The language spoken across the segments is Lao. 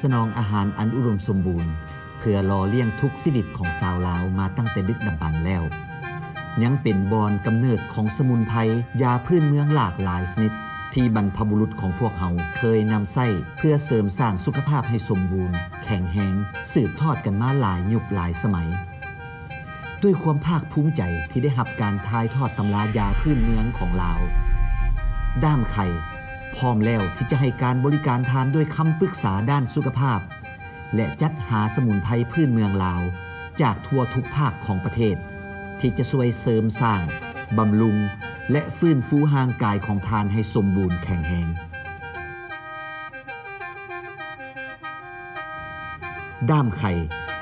ສະໜອງອາຫານອັນອຸດົມສົມບູນ ເພື່ອຫຼໍ່ລ້ຽງທຸກຊີວິດຂອງຊາວລາວມາຕັ້ງແຕ່ດຶກດຳບັນແລ້ວ, ຍັງເປັນບ່ອນກຳເນີດຂອງສະໝຸນໄພ ຢາພື້ນເມືອງຫຼາກຫຼາຍຊະນິດ ທີ່ບັນພະບຸລຸດຂອງພວກເຮົາເຄີຍນຳໃຊ້ເພື່ອເສີມສ້າງສຸຂະພາບໃຫ້ສົມບູນ, ແຂງແຮງ, ສືບທອດກັນມາຫຼາຍຍຸກຫຼາຍສະໄໝ. ດ້ວຍຄວາມພາກພູມໃຈທີ່ໄດ້ຮັບການຖ່າຍທອດຕຳລາຢາພື້ນເມືອງຂອງລາວ, ດ້າມໄຂ່ ພ້ອມແລ້ວທີ່ຈະໃຫ້ການບໍລິການທ່ານດ້ວຍຄຳປຶກສາດ້ານສຸຂະພາບ ແລະ ຈັດຫາສະໝຸນໄພພື້ນເມືອງລາວຈາກທົ່ວທຸກພາກຂອງປະເທດ ທີ່ຈະຊ່ວຍເສີມສ້າງ, ບຳລຸງ ແລະ ຟື້ນຟູຮ່າງກາຍຂອງທ່ານໃຫ້ສົມບູນແຂງແຮງ. ດ້າມໄຂ່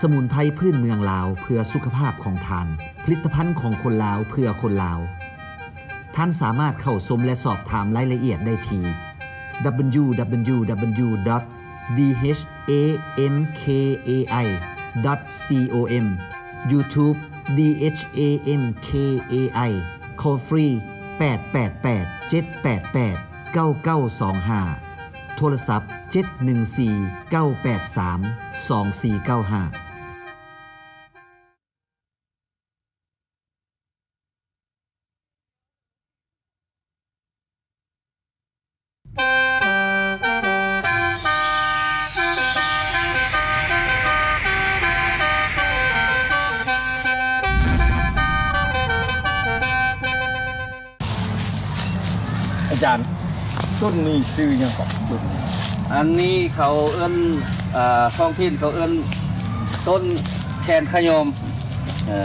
ສະໝຸນໄພພື້ນເມືອງລາວເພື່ອສຸຂະພາບຂອງທ່ານ, ຜະລິດຕະພັນຂອງຄົນລາວເພື່ອຄົນລາວ. ທ່ານສາມາດເຂົ້າຊົມ ແລະ ສອບຖາມລາຍລະອຽດໄດ້ທີ່ www.dhkamki.com, YouTube DHAMKAI, call free ແປດແປດແປດ ເຈັດແປດແປດ ເກົ້າເກົ້າສອງຫ້າ, ໂທລະສັບ ເຈັດໜຶ່ງສີ່ ເກົ້າແປດສາມ ສອງສີ່ເກົ້າຫ້າ. ອາຈານ ຕົ້ນນີ້ຊື່ຫຍັງເກາະ? ຕົ້ນນີ້ ອັນນີ້ເຂົາເອີ້ນ ເອີ ທ້ອງຖິ່ນເຂົາເອີ້ນຕົ້ນແຄນຂະຫຍອມ. ເອີ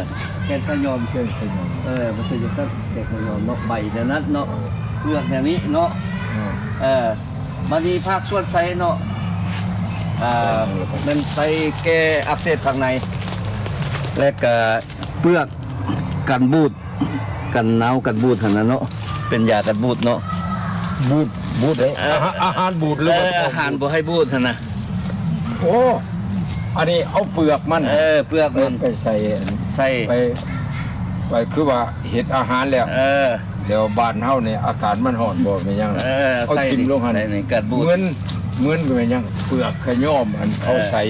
ແຄນຂະຫຍອມ ແຄນຂະຫຍອມ ເອີ ມັນເປັນຈັ່ງຊັ້ນ ແຄນຂະຫຍອມເນາະ ໃບແນວນັ້ນເນາະ ເອີ ເປືອກແນວນີ້ເນາະ ເອີ ເອີ ບາດນີ້ພາກສ່ວນໃສ່ເນາະ ເອີ ແມ່ນໃສ່ແກ້ອັກເສບຂ້າງໃນ ແລະກະເປືອກກັນບູດ ກັນໜາວກັນບູດຫັ້ນນະເນາະ ເປັນຢາກັນບູດເນາະ ບູດ ບູດໃດ? ເອີ ອາຫານ ອາຫານບູດ ຫຼືວ່າ ເອີ ອາຫານບໍ່ໃຫ້ບູດຫັ້ນນະ. ໂອ້ ອັນນີ້ເອົາເປືອກມັນ ເອີ ເປືອກມັນ ໄປໃສ່ ໃສ່ ໄປ ໄປ ຄືວ່າເຮັດອາຫານແລ້ວ ເອີ ແລ້ວບ້ານເຮົານີ້ອາກາດມັນຮ້ອນບໍ່ແມ່ນຫຍັງ ເອີ ເອົາຖິ້ມລົງຫັ້ນ ໃສ່ນີ້ກັນບູດ ເໝືອນ ເໝືອນແມ່ນຫຍັງ ເປືອກຂະຫຍອມ ອັນເຂົາໃສ່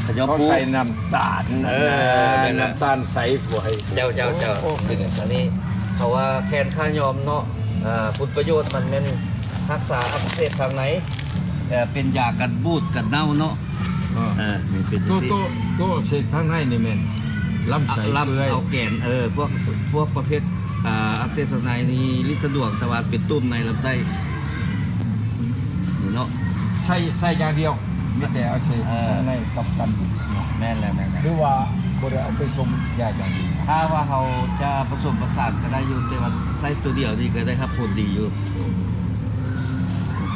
ຂະຫຍອມ ເຂົາໃສ່ນ້ຳຕານ ເອີ ນັ້ນນະ ແມ່ນລະ ນ້ຳຕານໃສພວກໃຫ້ ເຈົ້າ ເຈົ້າ ເຈົ້າ ໂອ້ ເປັນອັນນີ້ ເພາະວ່າແຄນຂະຫຍອມເນາະ ເອີ ຄຸນປະໂຫຍດມັນແມ່ນຮັກສາອັກເສບທາງໃນ ເອີ ເປັນຢາກັນບູດກັນເນົ່າເນາະ ເອີ ເອີ ນີ້ເປັນ ໂຕ ໂຕ ໂຕອັກເສບທາງໃນນີ້ແມ່ນລຳໄສ້ ລຳ ເປື່ອຍ ເອົາແກນ ເອີ ພວກ ພວກປະເພດ ອ່າ ອັກເສບທາງໃນນີ້ລິດສະດວກ ແຕ່ວ່າເປັນຕຸ່ມໃນລຳໄສ້ນີ້ເນາະ ໃສ່ ໃສ່ຢ່າງດຽວ ມີແຕ່ອັກເສບ ເອີ ທາງໃນກັບກັນ ແມ່ນແລ້ວ ແມ່ນແລ້ວ ຫຼືວ່າບໍ່ໄດ້ເອົາໄປຊົມຢາຢ່າງອື່ນ? ຖ້າວ່າເຮົາຈະປະສົມປະສານກໍໄດ້ຢູ່ ແຕ່ວ່າໃຊ້ຕົວດຽວນີ້ກໍໄດ້ຮັບຜົນດີຢູ່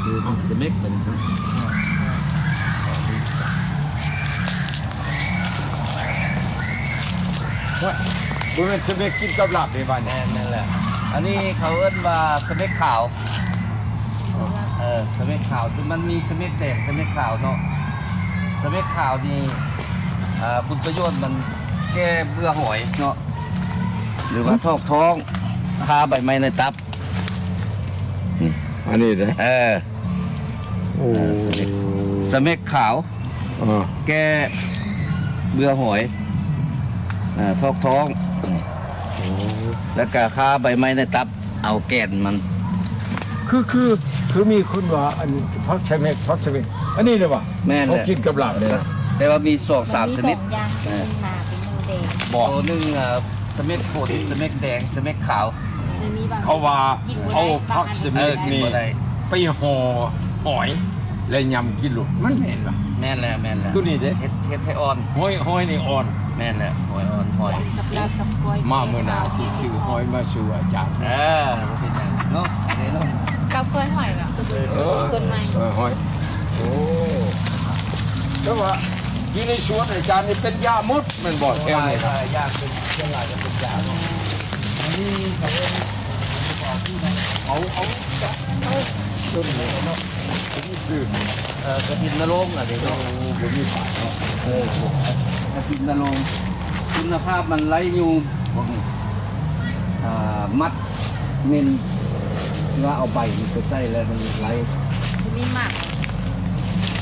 ຄືມັນສະເມັກໄປເນາະ ໂອ້ຍ ບໍ່ແມ່ນສະເມັກກິນກັບລາບເດ້ບາດນີ້ ແມ່ນ ແມ່ນແຫຼະ ອັນນີ້ເຂົາເອີ້ນວ່າສະເມັກຂາວ ເອີ ສະເມັກຂາວ ຄືມັນມີສະເມັກແດງ ສະເມັກຂາວເນາະ ສະເມັກຂາວນີ້ ອ່າ ຄຸນປະໂຫຍດມັນແກ້ເບື່ອຫອຍເນາະ ຫຼືວ່າຖອກທ້ອງ ຄາໃບໄມ້ໃນຕັບ ອັນນີ້ເດ້ ເອີ ໂອ້ ສະເມັກຂາວ ເອີ ແກ້ເບື່ອຫອຍ ເອີ ຖອກທ້ອງ ນີ້ ໂອ້ ແລ້ວກະຄາໃບໄມ້ໃນຕັບ ເອົາແກ່ນມັນ ຄື ຄື ຄືມີຄົນວ່າ ອັນ ຜັກສະເມັກ ຜັກສະເມັກ ອັນນີ້ເດ້ຫວາ? ແມ່ນແຫຼະ ເຂົາກິນກັບລາບເດ້ ແຕ່ວ່າມີສອງສາມຊະນິດ ມີສອງຢ່າງ ເອີ ທີ່ເປັນໜ້າເປັນໜູແດງ ບໍ່ ໜຶ່ງ ເອີ ສະເມັກໂຂນ ສະເມັກແດງ ສະເມັກຂາວ ເຂົາວ່າເອົາຜັກສະເມັກນີ້ໄປຫໍ່ຫອຍ ແລະ ຫຍ້ຳກິນໂລດ ມັນແມ່ນບໍ່? ແມ່ນແລ້ວ ແມ່ນແລ້ວ ໂຕນີ້ເດ້ ເຮັດ ເຮັດໃຫ້ອ່ອນ ຫອຍ ຫອຍນີ້ອ່ອນ ແມ່ນແລ້ວ ຫອຍອ່ອນ ຫອຍ ກັບລາບກັບກ້ອຍ ມາມື້ໜ້າຊິຊື້ຫອຍມາສູ່ອາຈານ ເອີ ບໍ່ເປັນຫຍັງເນາະ ອັນນີ້ເນາະ ກັບກ້ອຍຫອຍເນາະ ເອີ ເພິ່ນໃໝ່ ເອີ ຫອຍ ໂອ້ ແຕ່ວ່າຢູ່ໃນສວນອາຈານນີ້ເປັນຢາໝົດ ແມ່ນບໍ່ແຖວນີ້? ຫຼາຍ ຫຼາຍຢ່າງເປັນ ສ່ວນຫຼາຍຈະເປັນຢາເນາະ ອັນນີ້ເຂົາເອີ້ນ ເອົາ ເອົາ ເອົາຕົ້ນນີ້ເນາະ ນີ້ຄື ເອີ ກະທິນນະລົງອັນນີ້ເນາະ ໂອ້ ບໍ່ມີປາກເນາະ ເອີ ກະທິນນະລົງ ຄຸນນະພາບມັນໄຫຼຢູ່ ພວກນີ້ ອ່າ ມັດ ເມັນ ວ່າເອົາໃບມັນໄປໃສ່ແລ້ວມັນໄຫຼ ບໍ່ມີໝາກ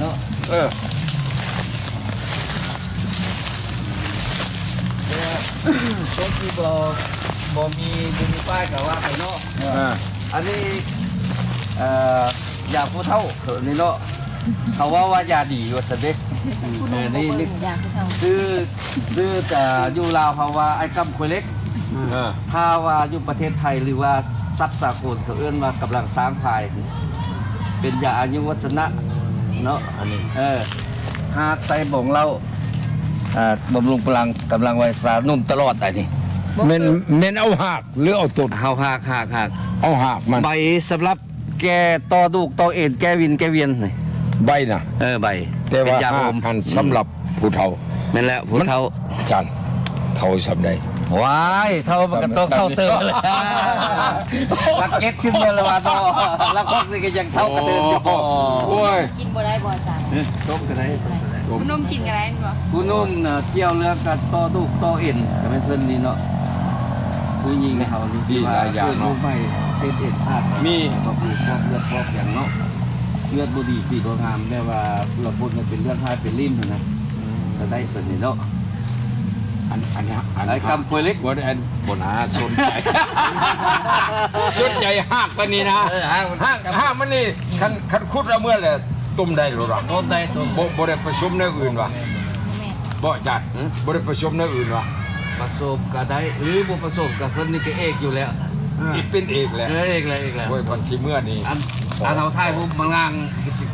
ເນາະ ເອີ ແຕ່ຄົນທີ່ບໍ່ ບໍ່ມີ ບໍ່ມີປ້າຍກໍວ່າໄປເນາະ ເອີ ອັນນີ້ ເອີ ຢາຜູ້ເຖົ້າ ເອີ ນີ້ເນາະ ເຂົາເວົ້າວ່າຢາດີວ່າຊັ້ນເດ້ ເອີ ນີ້ ນີ້ ຢາຜູ້ເຖົ້າ ຊື່ ຊື່ຈະຢູ່ລາວເຮົາວ່າອ້າຍກຳຄວຍເຫຼັກ ເອີ ຖ້າວ່າຢູ່ປະເທດໄທ ຫຼືວ່າສັບສາກົນເຂົາເອີ້ນວ່າກຳລັງຊ້າງພາຍ ເປັນຢາອາຍຸວັດສະນະເນາະ ອັນນີ້ ເອີ ຮາກໃສ່ບອງເຫຼົ້າ ອ່າ ບຳລຸງພະລັງ ກຳລັງໄວຊາ ໜຸ່ມຕະຫຼອດ ອັນນີ້ ແມ່ນ ແມ່ນເອົາຮາກ ຫຼືເອົາຕົ້ນ? ເອົາຮາກ ຮາກ ຮາກ ເອົາຮາກມັນ ໃບສຳລັບ ແກ້ຕໍ່ດູກຕໍ່ເອັນ ແກ້ວິນແກ້ວຽນນີ້ ໃບນະ ເອີ ໃບ ແຕ່ວ່າ ເປັນຢາໂຮມ ຮາກຫັ້ນ ອືມ ສຳລັບຜູ້ເຖົ້າ ແມ່ນແລ້ວ ຜູ້ເຖົ້າ ມັນ ອາຈານ ເຖົ້າສ່ຳໃດ? ວ້າຍ ເຖົ້າມັນກໍຕ້ອງເຖົ້າເຕີບແລ້ວ ສຳລັບ ລັກເກັດຂຶ້ນມາແລ້ວວ່າເນາະ ລັກຮອກນີ້ກໍຍັງເຖົ້າກະເຕີບຢູ່ບໍ່? ໂອ້ຍ ກິນບໍ່ໄດ້ບໍ່ອາຈານ? ເອີ ຕົ້ມກໍໄດ້ ຕົ້ມກໍໄດ້ ຜູ້ໜຸ່ມກິນກໍໄດ້ແມ່ນບໍ່? ຜູ້ໜຸ່ມນະ ກ່ຽວເລື່ອງການຕໍ່ດູກຕໍ່ເອັນ ກໍແມ່ນເພິ່ນນີ້ເນາະ ຜູ້ຍິງເຮົານີ້ ທີ່ວ່າເກີດໃໝ່ ເປັນເອັນຂາດ ມີ ກໍຄືພວກເລືອດພອກຫຍັງເນາະ ເລືອດບໍ່ດີສີບໍ່ງາມ ແບບວ່າລະຄົນມັນເປັນເລືອດຮ້າຍເປັນລິ້ມຫັ້ນນະ ກໍໄດ້ຕົວນີ້ເນາະ ອັນ ອັນ ອັນ ໄອ້ກຳຄວຍເຫຼັກ ບໍ່ໄດ້ ອັນ ບໍ່ໜ້າສົນໃຈ ສົນໃຈຮາກປານນີ້ນະ ເອີ ຮາກມັນ ຮາກ ຮາກມັນນີ້ ຄັນ ຄັນຂຸດເອົາເມືອແລ້ວ ຕົ້ມໄດ້ໂລດຫວາ? ຕົ້ມໄດ້ ຕົ້ມ ບໍ່ ບໍ່ໄດ້ປະສົມແນວອື່ນຫວາ? ບໍ່ອາຈານ ບໍ່ໄດ້ປະສົມແນວອື່ນຫວາ? ປະສົມກໍໄດ້ ຫຼືບໍ່ປະສົມກໍເພິ່ນນີ້ກໍເອກຢູ່ແລ້ວ ເອີ ເປັນເອກແລ້ວ ເອີ ເອກແລ້ວ ເອກແລ້ວ ໂອ້ຍ ບັດຊິເມືອນີ້ ອັນ ອັນເຮົາຖ່າຍຮູບມາລ້າງ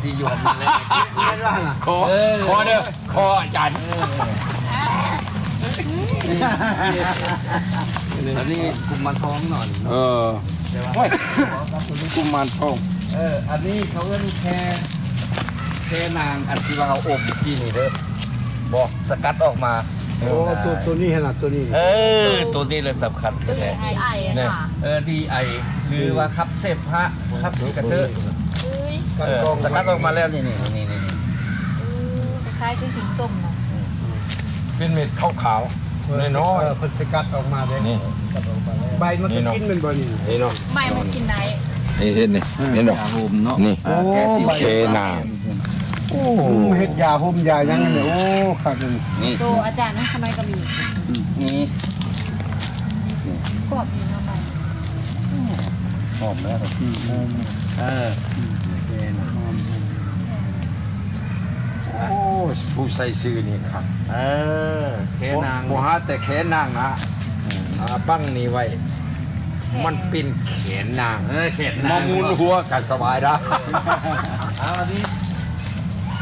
ຊິຢູ່ອັນນັ້ນແຫຼະ ແມ່ນວ່ານະ ຂໍ ເອີ ຂໍເດີ ຂໍອາຈານ ເອີ ອັນນີ້ກຸມມານທອງເນາະ ເອີ ແຕ່ວ່າ ໂອ້ຍ ກຸມມານທອງ ເອີ ອັນນີ້ເຂົາເອີ້ນແຄ ແຄນາງ ອັນທີ່ວ່າເຮົາອົບກີ້ນີ້ເດີ ບໍ່ ສະກັດອອກມາ ໂອ້ ໂຕ ໂຕນີ້ຫັ້ນນະ ໂຕນີ້ ເອີ ໂຕນີ້ແຫຼະສຳຄັນແທ້ໆ ທີ່ໄອຫັ້ນນະ ເອີ ທີ່ໄອ ຫຼືວ່າຂັບເສມຫະ ຂັບກະເທີ ເອີ ສະກັດອອກມາແລ້ວ ນີ້ໆ ນີ້ໆ ເອີ ຄ້າຍໆຄືຫິນສົ້ມເນາະ ເປັນເມັດຂາວໆ ນ້ອຍໆ ເອີ ເພິ່ນສະກັດອອກມາເດ້ ນີ້ ໃບມັນກໍກິນແມ່ນບໍ່ນີ້? ນີ້ເນາະ ໃບມັນກິນໄດ້ ນີ້ເຫັນນີ້ ເຫັນບໍ່? ຢາໂຮມເນາະ ນີ້ ໂອ້ ແຄນາງ ໂອ້ ເຮັດຢາໂຮມຢາຫຍັງນີ້ ໂອ້ ຄັກນີ້ ໂຕອາຈານນະ ຂ້ານ້ອຍກໍມີ ນີ້ ກອບດີເນາະ ຫອມເດີ ເອີ ໂອ້ ຜູ້ໃສ່ຊື່ນີ້ຄັກ ເອີ ແຄນາງ ບໍ່ຫາແຕ່ແຄນາງນະ ອືມ ອ່າ ບັ້ງນີ້ໄວ້ ມັນເປັນແຂນນາງ ເອີ ແຂນນາງ ມາໝູນຫົວກໍສະບາຍດາ ເອົາອັນນີ້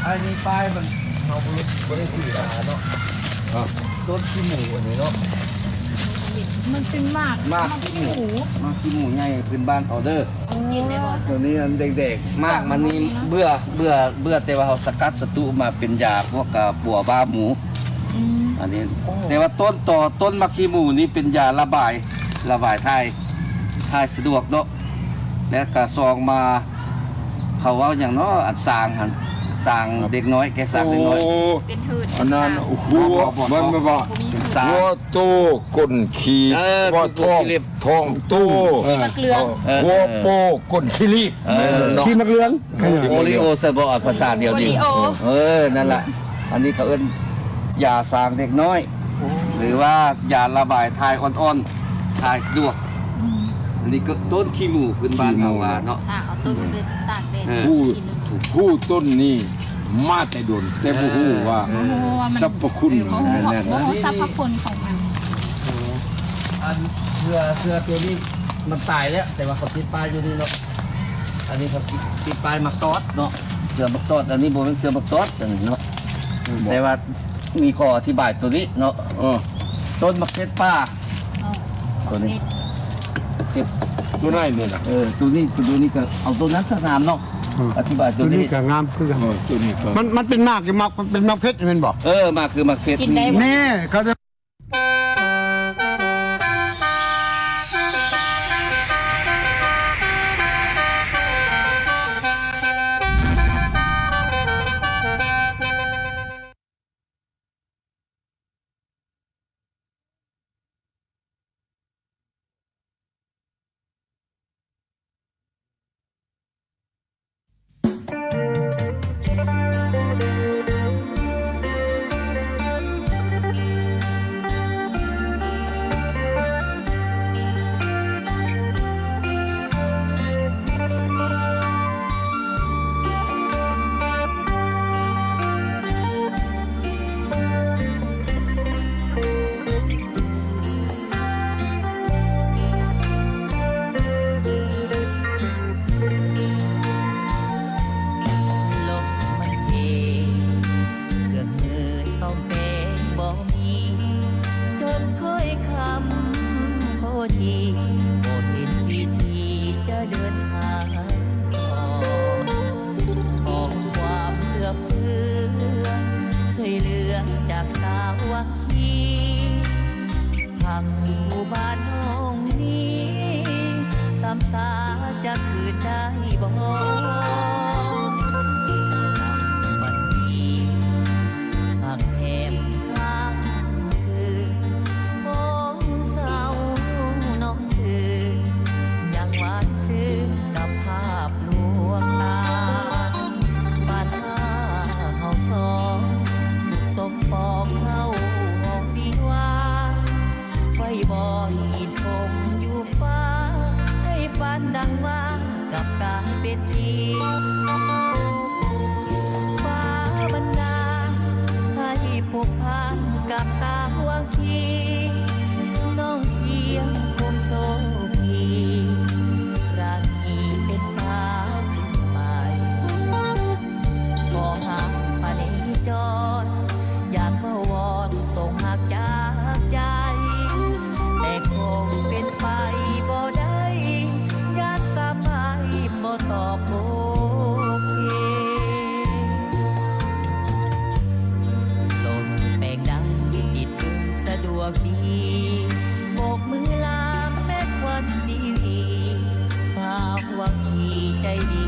ອັນນີ້ປ້າຍມັນ ເຮົາບໍ່ໄດ້ຖືຫາເນາະ. ຕົ້ນຂີ້ໝູອັນນີ້ເນາະ ມັນເປັນໝາກ ໝາກຂີ້ໝູ ໝາກຂີ້ໝູໃຫຍ່ພື້ນບ້ານເຮົາເດີ. ໂອ້ ໂຕນີ້ອັນແດງໆ ໝາກມັນນີ້ເບື່ອ ເບື່ອ ເບື່ອ ແຕ່ວ່າເຮົາສະກັດສະຕຸມາເປັນຢາພວກກະປົວບ້າໝູ. ອືມ ອັນນີ້ ໂອ້ ແຕ່ວ່າຕົ້ນຕໍຕົ້ນໝາກຂີ້ໝູນີ້ເປັນຢາລະບາຍ ລະບາຍຖ່າຍ ຖ່າຍສະດວກເນາະ. ແລ້ວກະຊອງມາ ເຂົາເວົ້າຫຍັງເນາະ ອັນຊາງຫັ້ນ ຊາງເດັກນ້ອຍ ແກ້ຊາງເດັກນ້ອຍ. ໂອ້ ເປັນຫືດ ອັນນັ້ນ ເປັນຊາງ ຫົວ ບໍ່ ບໍ່ ມັນແບບວ່າ ບໍ່ມີຫືດ ຫົວໂຕກົ້ນຂີ້ ເອີ ວ່າທ້ອງ ຂີ້ເລັບ ທ້ອງໂຕ ເອີ ໝາກເຫຼືອງ ເອີ ຫົວໂປກົ້ນຂີ້ລີບ ເອີ ແມ່ນເນາະ ຂີ້ໝາກເຫຼືອງ ໂອລິໂອ ຊະບໍ່ ພາສາດຽວນີ້ ໂອລິໂອ ເອີ ນັ້ນລະ. ອັນນີ້ເຂົາເອີ້ນຢາຊາງເດັກນ້ອຍ ຫຼືວ່າຢາລະບາຍຖ່າຍອ່ອນໆ ຖ່າຍສະດວກ. ອືມ ອັນນີ້ກໍຕົ້ນຂີ້ໝູພື້ນບ້ານເຮົາວ່າເນາະ ຖ້າເອົາຕົ້ນໄປຕາກແດດ ເອີ ຜູ້ ຜູ້ຕົ້ນນີ້ມາແຕ່ດົນ ແຕ່ບໍ່ຮູ້ວ່າ ເອີ ບໍ່ຮູ້ວ່າມັນ ສັບພະຄຸນ ເອີ ບໍ່ຮູ້ ແມ່ນ ບໍ່ຮູ້ສັບພະຄຸນຂອງມັນ. ເອີ ອັນເສືອ ເສືອໂຕນີ້ມັນຕາຍແລ້ວ ແຕ່ວ່າເຂົາຕິດປ້າຍຢູ່ນີ້ເນາະ. ອັນນີ້ເຂົາຕິດ ຕິດປ້າຍໝາກຕອດເນາະ ເສືອໝາກຕອດ. ອັນນີ້ບໍ່ແມ່ນເສືອໝາກຕອດ ອັນນີ້ເນາະ ແຕ່ວ່າມີຂໍ້ອະທິບາຍໂຕນີ້ເນາະ. ເອີ ຕົ້ນໝາກເຜັດປ່າ ອໍ ໂຕນີ້ ເຜັດ ໂຕໃດນີ້ນະ? ເອີ ໂຕນີ້ ໂຕນີ້ກໍເອົາໂຕນັ້ນສະງາມເນາະ. ອືມ ອະທິບາຍໂຕນີ້ ໂຕນີ້ກໍງາມຄືກັນ. ເອີ ໂຕນີ້ກໍ ມັນ ມັນເປັນໝາກ ໝາກ ເປັນໝາກເຜັດແມ່ນບໍ່? ເອີ ໝາກຄືໝາກເຜັດ ກິນໄດ້ບໍ່? ແນ່ ເຂົາ ຂໍຄວາມເອື້ອເຟື້ອ ຊ່ວຍເຫຼືອຈາກສາມັກຄີ ພັກຢູ່ບ້ານນ້ອງນີ້ ຊ້ຳຊາຈະຄືນໄດ້ບໍ່? ບັດນີ້ ພັກແຮມຄ້າງຄືນ ໂອ້ ເສົ້ານ້ອງເອີຍ ຍັງຫວານຊື່ນກັບພາບລວງຕາ ບາດໜ້າເຮົາສອງ ສຸກສົມປອງເຂົ້າຫ້ອງວິວາ ໄວ້ວອນອິດອົງຢູ່ຟ້າ ໃຫ້ຝັນດັ່ງວ່າ ກັບກາຍເປັນຈິງ ຟ້າບັນດານໃຫ້ພົບພັນກັບສາວັກຄີ ນ້ອງຄຽງຄົງໂຊກດີ ລະນີເປັນສາວຂຶ້ນໄປ ຂໍຫາກພະເນຈອນ ຢາກມາວອນສົ່ງຮັກຈາກໃຈ ແຕ່ຄົງເປັນໄປບໍ່ໄດ້ ຢ້ານສະບາຍບໍ່ຕອບໂອເຄ ລົດແປງໄດ້ຕິດລຶ້ງສະດວກດີ ໂບກມືລາແມ່ຂວັນຊີວິດ ສາວວັກຄີໃຈດີ